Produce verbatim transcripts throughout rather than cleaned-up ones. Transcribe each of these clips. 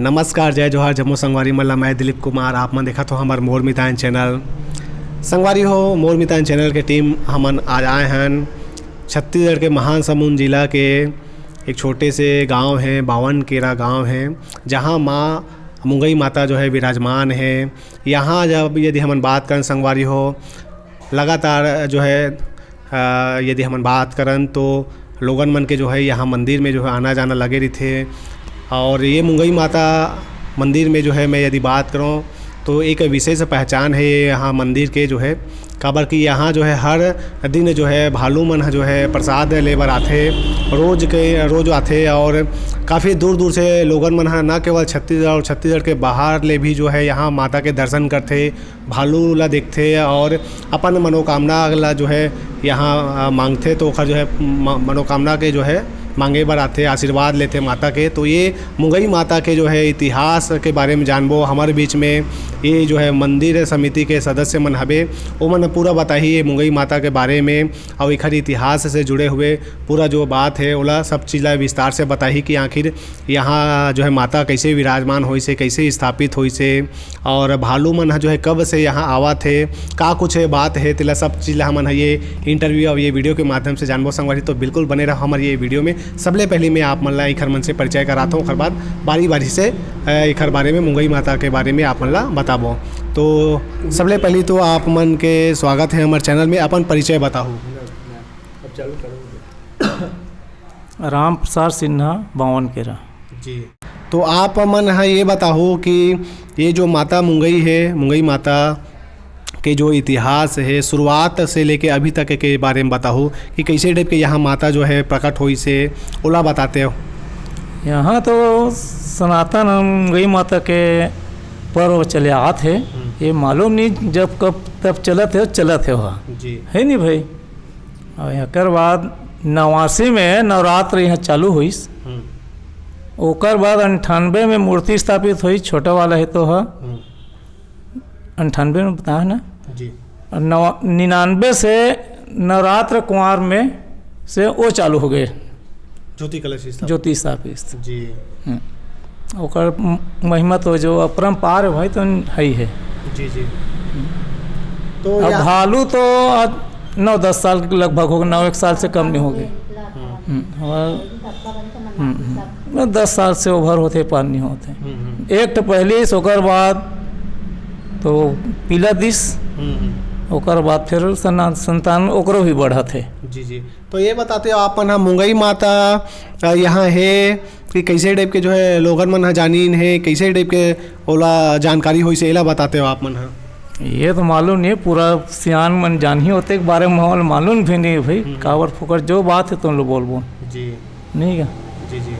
नमस्कार, जय जोहार, जम्मो संगवारी मन ला। मैं दिलीप कुमार, आप मन देखत हो हमर मोर मितान चैनल। संगवारी हो, मोर मितान चैनल के टीम हमन आज आए हन छत्तीसगढ़ के महासमुंद जिला के एक छोटे से गांव है, बावन केरा गांव है, जहां माँ मुंगई माता जो है विराजमान है। यहाँ जब यदि हमन बात करन संगवारी हो, लगातार जो है, अ, यदि हमन बात करन तो लोगन मन के जो है यहाँ मंदिर में जो है आना जाना लगे रहिथे। और ये मुंगई माता मंदिर में जो है मैं यदि बात करूँ तो एक विशेष पहचान है ये यहाँ मंदिर के जो है, काबर कि यहाँ जो है हर दिन जो है भालू मन ह जो है प्रसाद ले बर आथे, रोज के रोज आथे। और काफ़ी दूर दूर से लोगन मन ह न केवल छत्तीसगढ़ और छत्तीसगढ़ के बाहर ले भी जो है यहाँ माता के दर्शन करथे, भालू ला देखथे और अपन मनोकामना ला जो है यहाँ, अ, मांगथे, तो ओखर जो है म-, मनोकामना के जो है मांगे बर आथे, आशीर्वाद लेथे माता के। तो ये मुंगई माता के जो है इतिहास के बारे में जानबो। हमारे बीच में ये जो है मंदिर समिति के सदस्य मन हबे, ओमन पूरा बताही ये मुंगई माता के बारे में और एखर इतिहास से जुड़े हुए पूरा जो बात है ओला सब चीज़ ला विस्तार से बताही कि आखिर यहाँ जो है माता कैसे विराजमान होइस हे, कैसे स्थापित होइस हे और भालू मन ह जो है कब से यहाँ आवत हे, का कुछ है बात है, तेला सब चीज़ ला हमन ह ये इंटरव्यू और ये वीडियो के माध्यम से जानबो संगवारी। तो बिल्कुल बने रहो हमारे ये वीडियो में। सबले पहले मैं आप मन ला एखर मन से परिचय कराता हूँ, ओखर बाद बारी बारी से, अ, एखर बारे में, मुंगई माता के बारे में आप मन ला बताबो। तो सबले पहले तो आप मन के स्वागत है हमारे चैनल में। अपन परिचय बताहू। अब चालू करो। राम प्रसाद सिन्हा, बावन केरा। जी। तो आप मन ह ये बताहू कि ये जो माता मुंगई है, मुंगई माता के जो इतिहास है, शुरुआत से लेके अभी तक के बारे में बताहू कि कैसे टाइप के यहाँ माता जो है प्रकट होइस हे, ओला बताते हो। यहाँ तो सनातन मुंगई माता के पर्व चले आत हे। हम्म। ये मालूम नहीं जब कब तब चलत हे, चलत हे वहाँ। जी। है नहीं भाई? और एकर बाद नवासी में नवरात्र यहाँ चालू होइस। हम्म। ओकर बाद अंठानबे में मूर्ति स्थापित होइस, छोटा वाला है तो ह। हम्म। अंठानबे में बताया है ना? जी। और नवा-, निन्यानवे से नवरात्र कुंवार में से वो चालू हो गए। ज्योति कलश स्थापना। ज्योति स्थापित। जी। हम्म। ओकर म-, महिमा तो जो अपरंपार है भाई, तो है ही है। जी, जी। तो अब या- भालू तो आज नौ दस साल के लगभग हो गए, नौ एक साल से कम नहीं हो गए। हम्म। हम्म, हमारा, हम्म, हम्म। दस साल से ओवर होते, पार नहीं होते। हम्म, हम्म। एक तो पहले से, ओकर बाद तो पीला दिस, हम्म, हम्म। ओकर बाद फिर सना-, संतान ओकरो भी बढ़त है। जी, जी। तो ये बताते हो आप मन ह मुंगई माता, अ, यहाँ है कि कैसे टाइप के जो है लोगन मन ह जानिन है, कैसे टाइप के ओला जानकारी होइस हे, एला बताते हो आप मन ह? ये तो मालूम नहीं, पूरा सियान मन जानही होते के बारे में, माहौल मालूम भी नहीं है भाई। हम्म। काबर फोकट जो बात है तुम लोग बोल बोल। जी। नहीं क्या? जी, जी।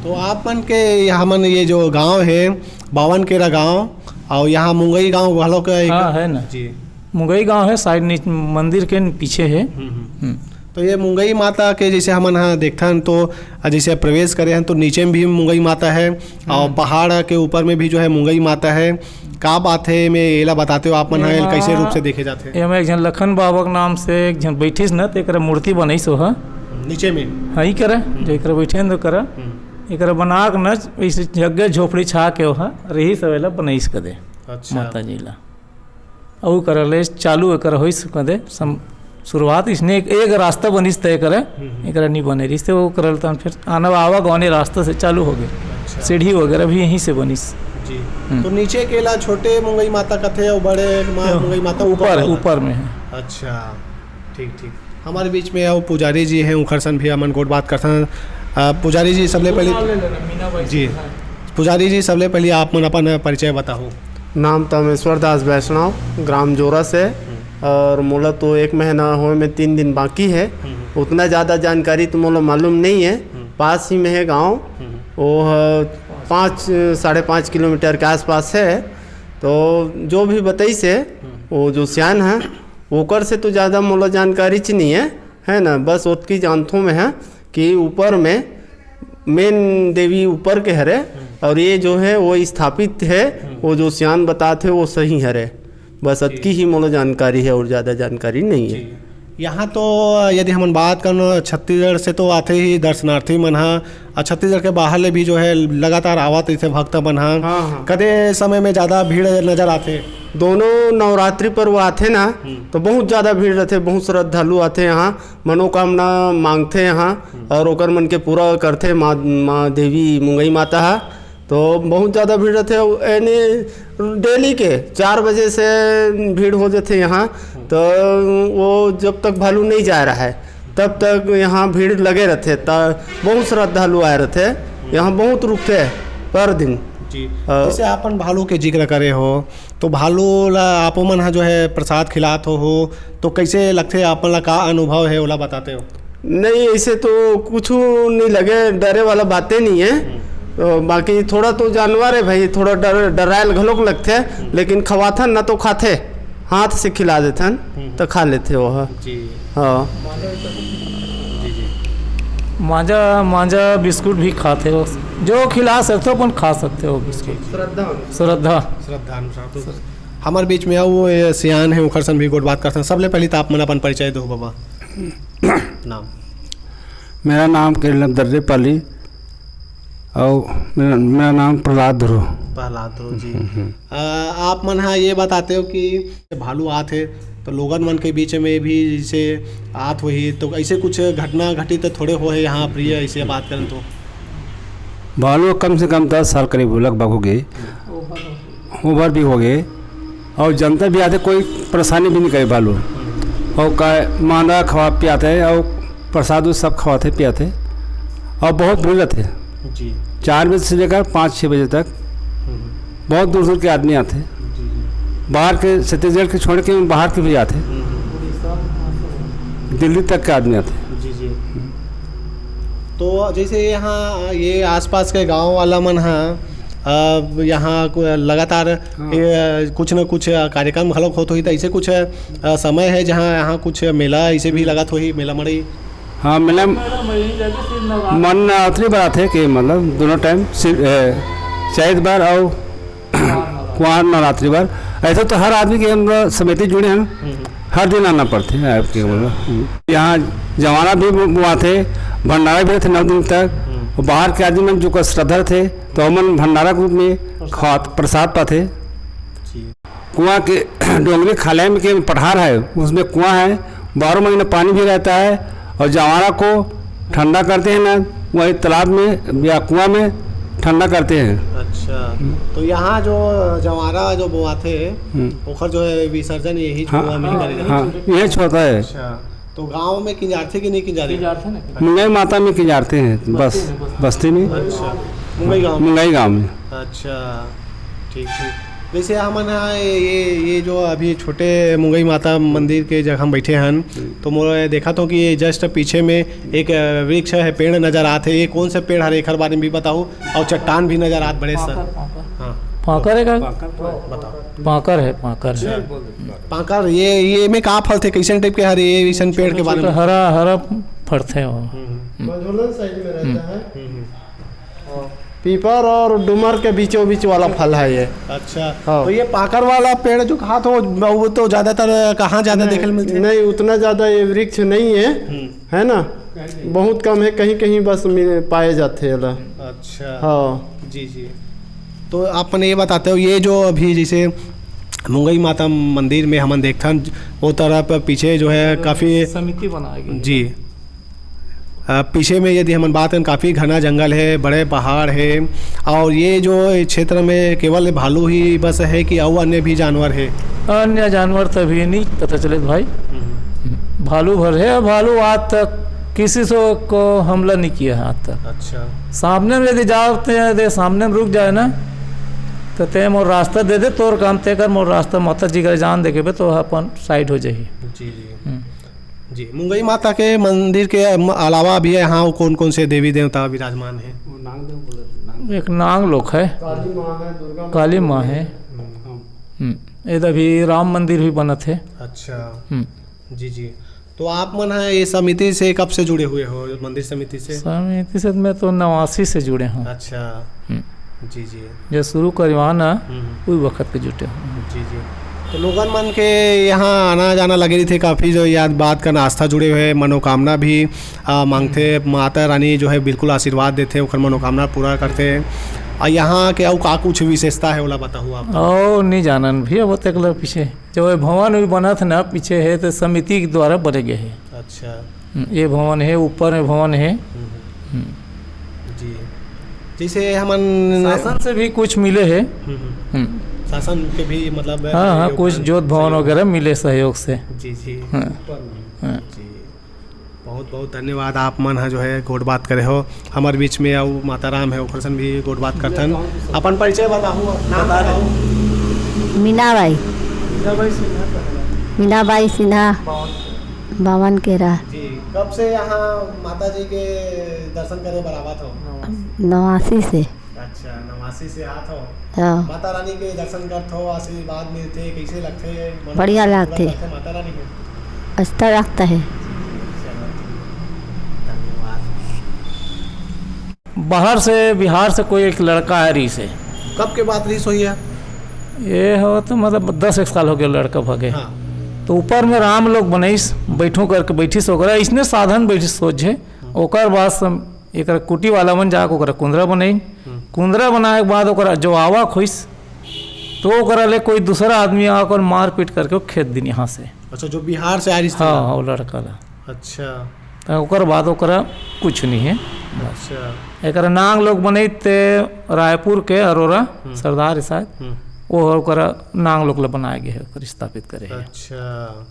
तो आप मन के यहाँ मन ये जो गांव है, बावन केरा गांव, और यहाँ मुंगई गांव घलो का एक हाँ, है ना। जी। मुंगई गांव है, साइड नीचे मंदिर के पीछे है। हम्म, हम्म। हम्म। तो ये मुंगई माता के जैसे हमन ह देखथन तो, अ, जैसे प्रवेश करे हन तो नीचे में भी मुंगई माता है और हम्म। पहाड़ के ऊपर में भी जो है मुंगई माता है। का बात है, मैं एला बताते हो आप मन ह, एमा, कैसे रूप से देखे जाथे? एमा एक झन लखन बाबा के नाम से एक झन बैठिस न, तेकरा मूर्ति बनइस ओहा। नीचे में? हाँ, ई करा, हम्म। जो एकरा बैठे न, तो करा। हम्म। एकरा बना के न, ऐसे झग्गे झोपड़ी छा के ओहा रहिस, एला बनइस कदे। अच्छा। माता जी ला। अउ करा ले चालू एकर होइस कदे सम-, शुरुआत इसने एक, एक रास्ता बनिस तय करे, हम्म, हम्म। एकरा नहीं बने रहिस, ते वो करल तन फिर आना आवा गौने रास्ता से चालू हो गए। अच्छा। सीढ़ी वगैरह भी यहीं से बनिस। जी। हम्म। तो नीचे के ला छोटे मुंगई माता कथे और बड़े माँ तो मुंगई माता ऊपर ऊपर, वाला? ऊपर में है। अच्छा, ठीक, ठीक। हमारे बीच में वो पुजारी जी हैं, उखर सन भी हमन गोठ बात करथन। अ, पुजारी जी, सबले पहले ले लेना, मीना बाई जी, से। पुजारी जी, सबले पहले आप मन अपन परिचय बताओ। नाम तमेश्वर दास वैष्णव, ग्राम जोरा से, हम्म। और मोला तो एक महीना होए में तीन दिन बाकी है। हम्म। उतना ज़्यादा जानकारी तो मोला मालूम नहीं है। हम्म। पास ही में है गांव, हम्म। वो है पाँच, साढ़े पाँच किलोमीटर के आसपास है। तो जो भी बताइस हे, हम्म। वो जो सियान है, ओकर से तो ज़्यादा मोला जानकारी च नहीं है, है ना? बस ओतकी जानथों में है कि ऊपर में मेन देवी ऊपर के हरे, हम्म। और ये जो है वो स्थापित है, हम्म। वो जो सियान बतात हे वो सही हरे। बस जी। अतकी ही मोला जानकारी है और ज़्यादा जानकारी नहीं है। जी। यहाँ तो यदि हमन बात करन, छत्तीसगढ़ से तो आथे ही दर्शनार्थी मन ह, अउ छत्तीसगढ़ के बाहर ले भी जो है लगातार आवत रहिथे भक्त मन ह। हाँ, हाँ। कते समय में ज्यादा भीड़ नजर आथे? दोनों नवरात्रि पर्व आथे ना, हम्म। तो बहुत ज्यादा भीड़ रहथे, बहुत श्रद्धालु आथे यहाँ, मनोकामना मांगथे यहाँ, हम्म। और ओकर मन के पूरा करथे माँ, माँ देवी मुंगई माता ह। तो बहुत ज्यादा भीड़ रहथे, अउ एने डेली के चार बजे से भीड़ हो जाथे यहाँ। तो वो जब तक भालू नहीं जा रहा है, तब तक यहाँ भीड़ लगे रहथे। त बहुत श्रद्धालु आए रहथे, यहाँ बहुत रुकथे पर दिन। जी। अ, जैसे आपन भालू के जिक्र करे हो, तो भालू ला आप मन ह जो है प्रसाद खिलात हो, हो, तो कैसे लगथे, आपन ला का अनुभव है, ओला बताते हो? नहीं, ऐसे तो कुछ नहीं लगे, डरे वाला बातें नहीं है। हम्म। तो बाकी थोड़ा तो जानवर है भाई, थोड़ा डर, डरायल घलोक लगथे, हम्म। लेकिन खवाथन ना तो खाथे, हाथ से खिला देथन, हम्म। तो खा लेथे वो। जी। हाँ। जी, जी। मांजा, मांजा बिस्कुट भी खाथे वो, जो खिला सकते हो, अपन खा सकते हो बिस्कुट। श्रद्धा अनुसार। श्रद्धा। श्रद्धा अनुसार तो हमारे बीच में आओ, वो ये सियान है, ओखर सन भी गोठ बात करथन। सबले पहले तो आप मन अपन परिचय दो बाबा। नाम? मेरा नाम केरलम दर्रेपाली और मेरा, मेरा नाम प्रहलाद ध्रुव। प्रहलाद ध्रुव जी। हम्म, हम्म। अ, आप मन हा ये बताते हो कि भालू आत है, तो लोगन मन के बीच में भी जैसे आत होही, तो ऐसे कुछ घटना घटित थोड़े होहे यहाँ प्रिय, ऐसे बात करन तो? भालू कम से कम दस साल करीब लगभग हो गए, ओवर भी हो गए, और जनता भी आते, कोई परेशानी भी नहीं करे भालू। और का मांदा खवा पियाते और प्रसाद उस सब खवाते पियाते, और बहुत भीड़ रहते। जी। चार बजे से लेकर पाँच छः बजे तक हम्म। बहुत दूर दूर के आदमी आते। जी, जी। बाहर के, छत्तीसगढ़ के छोड़ के बाहर के भी आते। हम्म। दिल्ली तक के आदमी आते। जी, जी। तो जैसे यहाँ ये आसपास के गांव वाला मन हा, अ, यहाँ को लगातार हाँ। ये, अ, कुछ न कुछ, अ, कार्यक्रम घलोक होत होही, तो ऐसे कुछ, अ, समय है जहाँ यहाँ कुछ मेला ऐसे भी लगत होही, मेला मड़ई? हाँ, मेला मन नवरात्रि बर आथे कि मतलब दोनों टाइम सिर्फ, ए, चैत बर और कुंवार नवरात्रि बर। ऐसे तो हर आदमी के हम लोग समिति जुड़े हैं, हम्म। हर दिन आना पड़थे आपके मतलब। हम्म। यहाँ जवाना भी बुआथे, भंडारा भी रहथे नौ दिन तक। हम्म। और बाहर के आदमी मन जो का श्रद्धा थे, तो हमन भंडारा के रूप में खात प्रसाद पाथे। जी। कुआं के डोंगरी खाले में के पठार है, उसमें कुआं है, बारह महीने पानी भी रहता है। और जवाना को ठंडा करते हैं ना, वही तालाब में या कुआं में ठंडा करते हैं। अच्छा, हम्म। तो यहाँ जो जवारा जो बोआथे, हम्म। ओखर जो है विसर्जन यही हाँ, कुआं में ही करे जाथे? हाँ, यही होता है। अच्छा, तो गांव में किंजारथे कि नहीं किंजारे? किंजारथे ना। मुंगई माता में किंजारते हैं, बस, बस्ती में, बस्ती में। अच्छा, मुंगई गांव में। मुंगई गांव में। अच्छा, ठीक, ठीक। जैसे हमन ह ये, ये जो अभी छोटे मुंगई माता मंदिर के जगह हम बैठे हन, हम्म। तो मोर देखत हो कि ये just पीछे में एक, अ, वृक्ष है, पेड़ नजर आत है। ये कौन से पेड़ हरे, एखर बारे में भी बताओ। और चट्टान भी नजर आत बड़े सर। पाकर, पाकर। हाँ। पाकर है का? पाकर तो है। बताओ। पाकर है, पाकर है। अच्छा। पाकर, ये, ये में का फल थे, कैसन टाइप के हरे, ये ऐसन पेड़ के बारे में? हरा, हरा फरथे वो। हम्म, हम्म। हम्म। मझोलन साइड में रहता हम्म। है। हम्म, हम्म। पीपर और डूमर के बीचों बीच वाला फल है ये। अच्छा, हाँ। तो ये पाकर वाला पेड़ जो कहा तो, वो तो ज्यादातर कहाँ ज्यादा नहीं, देखे मिलते हैं? नहीं, उतना ज्यादा ये वृक्ष नहीं है, हम्म। है ना? बहुत कम है, कहीं कहीं बस मिल, पाए जाते हैं ला। अच्छा। हाँ। जी, जी। तो आप मन ये बताते हो, ये जो अभी जैसे मुंगई माता मंदिर में हमन देखथन, वो तरफ पीछे जो है काफी समिति बनाई गई है। जी। अ, पीछे में यदि हमन बात करन, काफी घना जंगल है, बड़े पहाड़ है, और ये जो क्षेत्र में केवल भालू ही बस है कि अउ अन्य भी जानवर है? अन्य जानवर तभी नहीं पता चले भाई। हम्म। भालू भर है, भालू आज तक किसी से को हमला नहीं किया है आज तक। अच्छा। सामने में यदि जाते हैं, यदि सामने में रुक जाए ना, तो ते मोर रास्ता दे दे, तोर काम ते कर, मोर रास्ता माता जी का जान देखे बे, तो अपन साइड हो जाही। जी, जी। हम्म। जी, मुंगई माता के मंदिर के म-, अलावा भी यहाँ कौन कौन से देवी देवता विराजमान हैं? वो नाग देव बोले, नाग। एक नाग लोक है, काली माँ है, दुर्गा माँ काली माँ है। हम्म। हम्म, ये तो अभी राम मंदिर भी बनत है। अच्छा। हम्म। जी, जी। तो आप मन है ये समिति से कब से जुड़े हुए हो, मंदिर समिति से? समिति से मैं तो नवासी से जुड़े हूँ। अच्छा। हम्म। जी, जी। जो शुरू करवा ना, हम्म। उही वक्त के जुटे हूँ। जी, जी। तो लोगन मन के यहाँ आना जाना लगे रहिथे काफ़ी, जो याद बात का आस्था जुड़े हुए, मनोकामना भी, आ, मांगथे। माता रानी जो है बिल्कुल आशीर्वाद देथे, ओकर मनोकामना पूरा करथे। आ, यहाँ के अउ का कुछ विशेषता है, ओला बताहू आप? ओ, नहीं जानन भैया, वो तक ले पीछे जो ये भवन भी बनत हे ना, पीछे है तो समिति के द्वारा बने गए है। अच्छा। हम्म, ये भवन है, ऊपर में भवन है। हम्म। हम्म। जी। जैसे हमन शासन से भी कुछ मिले है। हम्म, हम्म। हम्म। शासन के भी मतलब हाँ, हाँ, सहयोग कुछ है। जोत भवन सहयोग। वगैरह मिले सहयोग से। जी, जी। हाँ। ऊपर में। हाँ। जी। बहुत, बहुत धन्यवाद, आप मन ह जो है गोठ बात करे हो हमर बीच में, अउ माता राम है, ओकर सन भी गोठ बात करथन। अपन परिचय बताहू, नाम बताहू। मीनाबाई। मीनाबाई सिन्हा। मीनाबाई सिन्हा। बावन केरा। जी, कब से यहाँ माता जी के दर्शन करे बर आवत हो? नवासी से। अच्छा, नवासी से आत हो। हाँ। माता रानी के दर्शन करत हो, आशीर्वाद मिलथे, कैसे लगथे? मन बढ़िया पूरा लगथे। करथे माता रानी के? अच्छा लगता है। चलो, धन्यवाद। बाहर से, बिहार से कोई एक लड़का आय रहिस हे। कब के बात रहिस होही? ये हो तो मतलब दस एक साल हो गए लड़का भगे। हाँ। तो ऊपर में राम लोग बनइस, बैठो करके बैठिस, ओकरा इसने साधन बैठिस सोझे। ओकर बाद से एकरा कुटी वाला मन जाके ओकरा कुंदरा बनइन। हम्म। कुंदरा बनाए के बाद ओकरा जो आवक होइस, तो ओकरा ले कोई दूसरा आदमी आकर मारपीट करके वो खेद दिन यहाँ से। अच्छा, जो बिहार से आय रहिस हाँ, तेला? हाँ, वो लड़का ला। अच्छा। तो ओकर बाद ओकरा कुछ नहीं है। अच्छा। एकरा नांग लोग बनई ते रायपुर के अरोरा हम्म। सरदार है शायद, हम्म। वो ओकरा नांग लोग ला बनाए गए है, ओकर स्थापित करे है। अच्छा।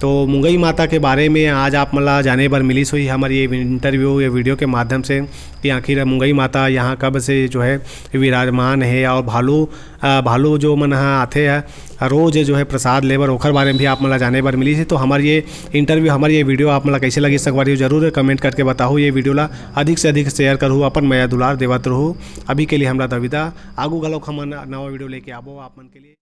तो मुंगई माता के बारे में आज आप मन ला जाने बर मिलिस होही हमर ये इंटरव्यू, ये वीडियो के माध्यम से कि आखिर मुंगई माता यहाँ कब से जो है विराजमान है और भालू, अ, भालू जो मन ह आथे ह, रोज जो है प्रसाद लेबर, ओखर बारे में भी आप मन ला जाने बर मिलिस हे। तो हमर ये इंटरव्यू, हमर ये वीडियो आप मन ला कैसे लगिस संगवारी हो, जरूर कमेंट करके बताहू। ये वीडियो ला अधिक से अधिक शेयर करहू, अपन मया दुलार देवत रहू। अभी के लिए हमरा दविदा, आगू घलोक हमन नवा वीडियो लेके आबो आप मन के लिए।